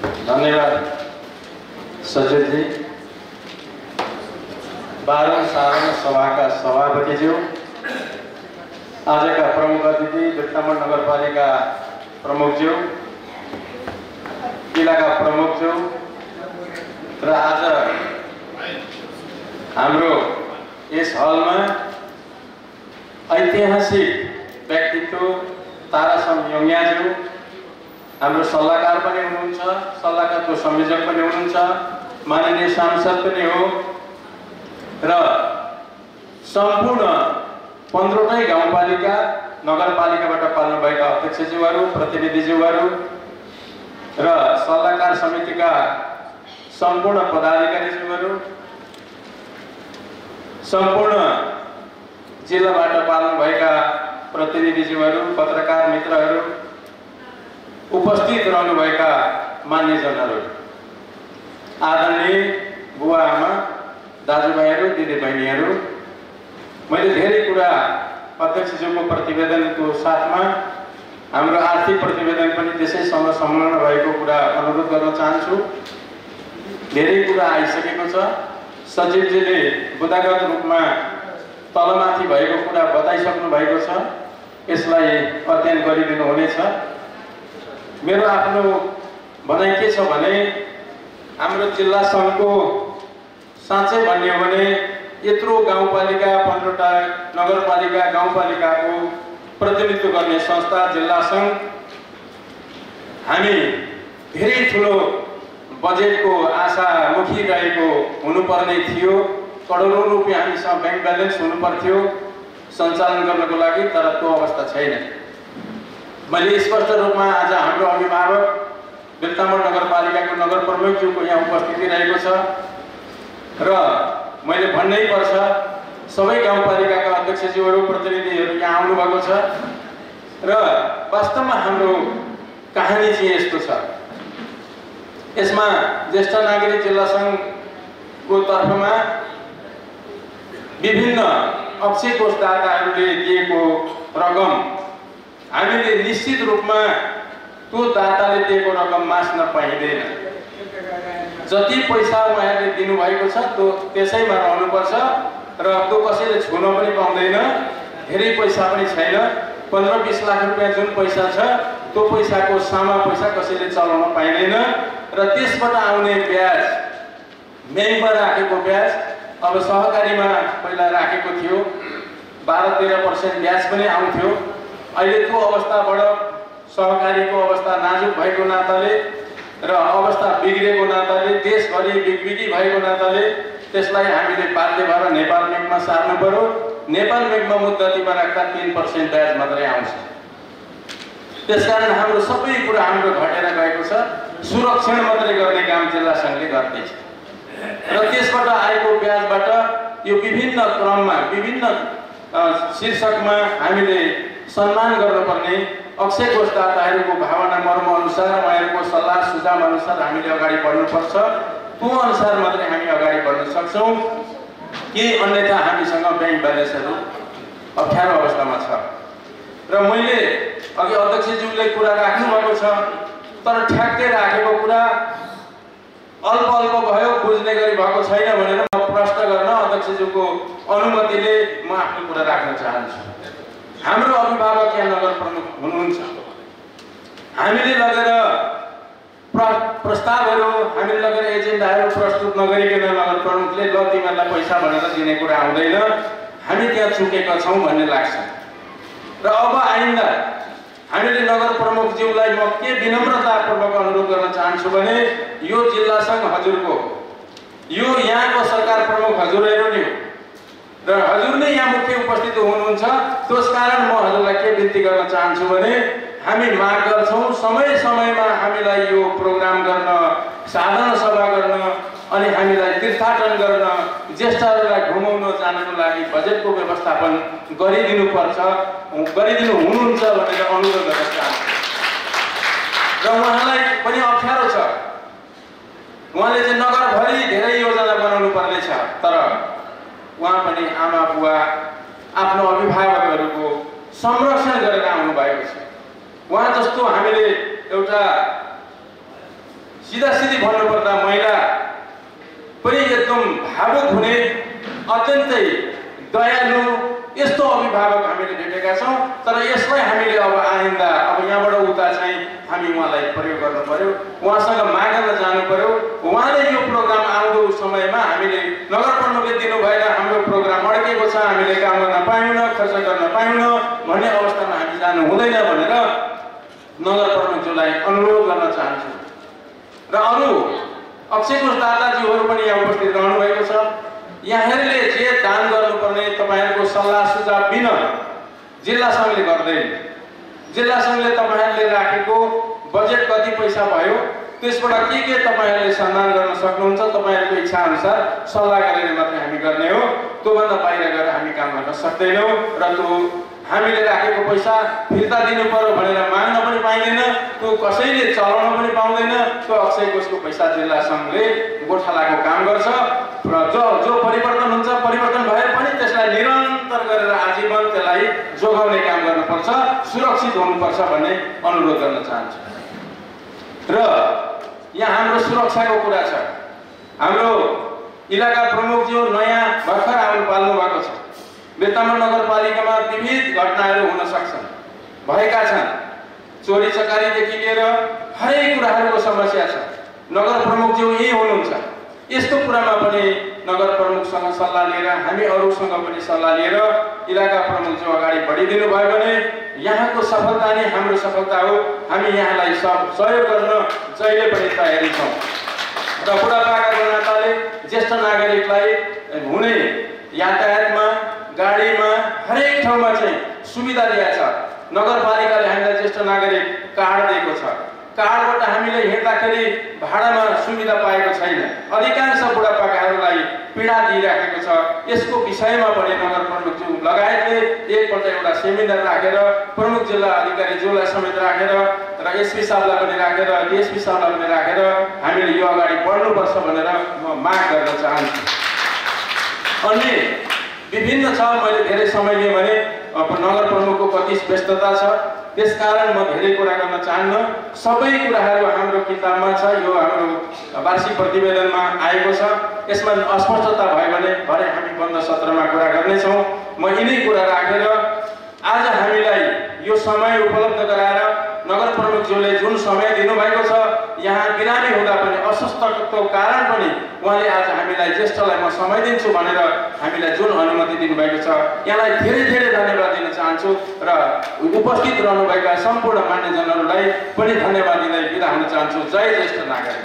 धन्यवाद सचिव जी। 12औं साधारण सभाका सभापतिज्यू, आजका प्रमुख अतिथि बिर्तामोड नगरपालिका प्रमुखज्यू, जिल्लाका प्रमुखज्यू र आज हाम्रो यस हलमा ऐतिहासिक व्यक्तित्व तारासम योङ्याज्यू, हाम्रो सल्लाहकार पनि हुनुहुन्छ, सल्लाहकारको संयोजक पनि हुनुहुन्छ, माननीय सांसद पनि हो र सम्पूर्ण 15वटै गाउँपालिका नगरपालिकाबाट पाल्नुभएका अध्यक्षज्यूहरू, प्रतिनिधिज्यूहरू र सल्लाहकार समितिका सम्पूर्ण पदाधिकारीज्यूहरू, सम्पूर्ण जिल्लाबाट पाल्नुभएका प्रतिनिधिज्यूहरू, पत्रकार मित्रहरू, उपस्थित रहनुभएका मान्यजनहरू, आदरणीय बुवा आमा, दाजुभाइहरू, दिदीबहिनीहरू, मैले धेरै कुरा अध्यक्षज्यूको प्रतिवेदनको साथमा हाम्रो आर्थिक प्रतिवेदन पनि त्यसैसँग संलग्न भएको कुरा अनुरोध गर्न चाहन्छु। धेरै कुरा आइसकेको छ। सचिवजीले बुदागत रूपमा तलमाथि भएको कुरा बताइसक्नु भएको छ। यसलाई अध्ययन गरिदिनु हुनेछ। मेरो आफ्नो भनाइ के छ भने हाम्रो जिल्ला सङ्घको साँच्चै भन्ने हो भने यत्रो गाउँपालिका 15वटा नगरपालिका गाउँपालिकाको प्रतिनिधित्व गर्ने संस्था जिल्ला सङ्घ, हामी धेरै ठुलो बजेटको आशामुखी रहेको हुनुपर्ने थियो। करोडौं रुपियाँ हामीसँग ब्याङ्क ब्यालेन्स हुनुपर्थ्यो सञ्चालन गर्नको लागि, तर त्यो अवस्था छैन। मैले स्पष्ट रूपमा आज हाम्रो अभिभावक बिर्तामोड नगरपालिकाको नगर प्रमुखज्यूको यहाँ उपस्थिति रहेको छ र मैले भन्नै पर्छ, सबै गाउँपालिकाका अध्यक्षज्यूहरू, प्रतिनिधिहरू यहाँ आउनुभएको छ र वास्तवमा हाम्रो कहानी चाहिँ यस्तो छ। यसमा ज्येष्ठ नागरिक जिल्ला सङ्घको तर्फमा विभिन्न अक्षय कोषदाताहरूले दिएको रकम हामीले निश्चित रूपमा त्यो दाताले दिएको रकम मास्न पाइँदैन। जति पैसा उहाँहरूले दिनुभएको छ त्यो त्यसैमा रहनुपर्छ र त्यो कसैले छुन पनि पाउँदैन। धेरै पैसा पनि छैन। 15-20 लाख रुपियाँ जुन पैसा छ त्यो पैसाको सामा पैसा कसैले चलाउन पाइँदैन र त्यसबाट आउने ब्याज, ब्याङ्कमा राखेको ब्याज, अब सहकारीमा पहिला राखेको थियो 12-13% ब्याज पनि आउँथ्यो। अहिले त्यो अवस्थाबाट सहकारीको अवस्था नाजुक भएको नाताले र अवस्था बिग्रेको नाताले, देशभरि बिगबिगी भएको नाताले त्यसलाई हामीले बाध्य भएर नेपाल ब्याङ्कमा सार्नु पर्यो। नेपाल ब्याङ्कमा मुद्दतीमा राख्दा 3% ब्याज मात्रै आउँछ। त्यसकारण हाम्रो सबै कुरा हाम्रो घटेर गएको छ। सुरक्षण मात्रै गर्ने काम जिल्ला सङ्घले गर्दैछ र त्यसबाट आएको ब्याजबाट यो विभिन्न क्रममा, विभिन्न शीर्षकमा हामीले सम्मान गर्नुपर्ने अक्षय कोषदाताहरूको भावना मर्म अनुसार, उहाँहरूको सल्लाह सुझाव अनुसार हामीले अगाडि बढ्नुपर्छ। त्यो अनुसार मात्रै हामी अगाडि बढ्न सक्छौँ कि अन्यथा हामीसँग ब्याङ्क ब्यालेन्सहरू अप्ठ्यारो अवस्थामा छ। र मैले अघि अध्यक्षज्यूले कुरा राख्नुभएको छ, तर ठ्याक्कै राखेको कुरा अल्प अल्प भयो, बुझ्ने गरी भएको छैन भनेर म प्रश्न गर्न अध्यक्षज्यूको अनुमतिले म आफ्नो कुरा राख्न चाहन्छु। हाम्रो अभिभावक यहाँ नगर प्रमुख हुनुहुन्छ। हामीले लगेर प्रस्तावहरू, हामीले लगेर एजेन्डाहरू प्रस्तुत नगरिकन नगर प्रमुखले ल तिमीहरूलाई पैसा भनेर दिने कुरा आउँदैन, हामी त्यहाँ चुकेका छौँ भन्ने लाग्छ। र अब आइन्दा हामीले नगर प्रमुखज्यूलाई म के विनम्रतापूर्वक अनुरोध गर्न चाहन्छु भने यो जिल्ला सङ्घ हजुरको, यो यहाँको सरकार प्रमुख हजुरहरू नै हो र हजुर नै यहाँ मुख्य उपस्थित हुनुहुन्छ। त्यसकारण म हजुरलाई के बिन्ती गर्न चाहन्छु भने हामी माग गर्छौँ समय समयमा हामीलाई यो प्रोग्राम गर्न, साधारण सभा गर्न अनि हामीलाई तीर्थाटन गर्न, ज्येष्ठहरूलाई घुमाउन जानको लागि बजेटको व्यवस्थापन गरिदिनुपर्छ, गरिदिनु हुनुहुन्छ भनेर अनुरोध गर्न चाहन्छु। र उहाँलाई पनि अप्ठ्यारो छ। उहाँले चाहिँ नगरभरि धेरै योजना बनाउनु पर्ने छ, तर उहाँ पनि आमा बुवा आफ्नो अभिभावकहरूको संरक्षण गरेर आउनु भएको छ। उहाँ जस्तो हामीले एउटा सिधासिधी भन्नुपर्दा महिला पनि एकदम भावुक हुने अत्यन्तै दयालु यस्तो अभिभावक हामीले भेटेका छौँ। तर यसलाई हामीले अब आइन्दा अब यहाँबाट उता चाहिँ हामी उहाँलाई प्रयोग गर्नु पर्यो, उहाँसँग मागेर जानु पर्यो। उहाँले यो प्रोग्राम आउँदो समयमा हामीले नगर प्रमुखले दिनुभएर हाम्रो प्रोग्राम अड्केको छ, हामीले काम गर्न पायौँ, खर्च गर्न पायौँ भन्ने अवस्थामा हामी जानु हुँदैन भनेर नगर प्रमुखज्यूलाई अनुरोध गर्न चाहन्छु। र अरू अक्षय कोष दाताज्यूहरू पनि यहाँ उपस्थित रहनु भएको छ। यहाँहरूले जे दान गर्नुपर्ने तपाईँहरूको सल्लाह सुझाव बिना जिल्ला सङ्घले गर्दैन। जिल्ला सङ्घले तपाईँहरूले राखेको बजेट कति पैसा भयो त्यसबाट के तपाईँहरूले सम्मान गर्न सक्नुहुन्छ, तपाईँहरूको इच्छा अनुसार सल्लाह गरेर मात्रै हामी गर्ने हो। त्योभन्दा बाहिर गएर हामी काम गर्न सक्दैनौँ र त्यो हामीले राखेको पैसा फिर्ता दिनु पर्यो भनेर माग्न पनि पाइँदैन, त्यो कसैले चलाउन पनि पाउँदैन। त्यो अक्षय कोषको पैसा जिल्ला सङ्घले गोठालाको काम गर्छ र जो परिवर्तन हुन्छ, परिवर्तन भए पनि त्यसलाई निरन्तर गरेर आजीवन त्यसलाई जोगाउने काम गर्नुपर्छ, सुरक्षित हुनुपर्छ भन्ने अनुरोध गर्न चाहन्छु। र यहाँ हाम्रो सुरक्षाको कुरा छ। हाम्रो इलाका प्रमुखज्यू नयाँ भर्खर आउनु पाल्नु भएको छ। बेतमन नगरपालिकामा विविध घटनाहरू हुन सक्छन्, भएका छन्। चोरी चकारीदेखि लिएर हरेक कुराहरूको समस्या छ। नगर प्रमुखज्यू यही हुनुहुन्छ। यस्तो कुरामा पनि नगर प्रमुखसँग सल्लाह लिएर हामी अरूसँग पनि सल्लाह लिएर इलाका प्रमुखज्यू अगाडि बढिदिनु भयो भने यहाँको सफलता नै हाम्रो सफलता हो। हामी यहाँलाई सहयोग गर्न जहिले पनि तयारी छौँ। र बुढापाकाको नाताले ज्येष्ठ नागरिकलाई हुने यातायातमा, गाडीमा, हरेक ठाउँमा चाहिँ सुविधा दिएको छ। नगरपालिकाले हामीलाई ज्येष्ठ नागरिक कार्ड दिएको छ। कार्डबाट हामीले हिँड्दाखेरि भाडामा सुविधा पाएको छैन। अधिकांश बुढापाकाहरूलाई पीडा दिइराखेको छ। यसको विषयमा पनि नगर प्रमुखज्यू लगायतले एकपल्ट एउटा सेमिनार राखेर प्रमुख जिल्ला अधिकारीज्यूलाई समेत राखेर र एसपी साहबलाई पनि राखेर डिएसपी साहबलाई पनि राखेर हामीले यो अगाडि बढ्नुपर्छ भनेर म माग गर्न चाहन्छु। अनि विभिन्न छ, मैले धेरै समय लिएँ भने अब नगर प्रमुखको कति व्यस्तता छ, त्यसकारण म धेरै कुरा गर्न चाहन्न। सबै कुराहरू हाम्रो किताबमा छ, यो हाम्रो वार्षिक प्रतिवेदनमा आएको छ। यसमा अस्पष्टता भयो भने भरे हामी बन्द सत्रमा कुरा गर्नेछौँ। म यिनै कुरा राखेर आज हामीलाई यो समय उपलब्ध गराएर नगर प्रमुखज्यूले जुन समय दिनुभएको छ, यहाँ बिरामी हुँदा पनि अस्वस्थताको कारण पनि उहाँले आज हामीलाई ज्येष्ठलाई म समय दिन्छु भनेर हामीलाई जुन अनुमति दिनुभएको छ, यहाँलाई धेरै धेरै धन्यवाद दिन चाहन्छु र उपस्थित रहनुभएका सम्पूर्ण मान्यजनहरूलाई पनि धन्यवाद दिँदै बिदा हुन चाहन्छु। जय ज्येष्ठ नागरिक।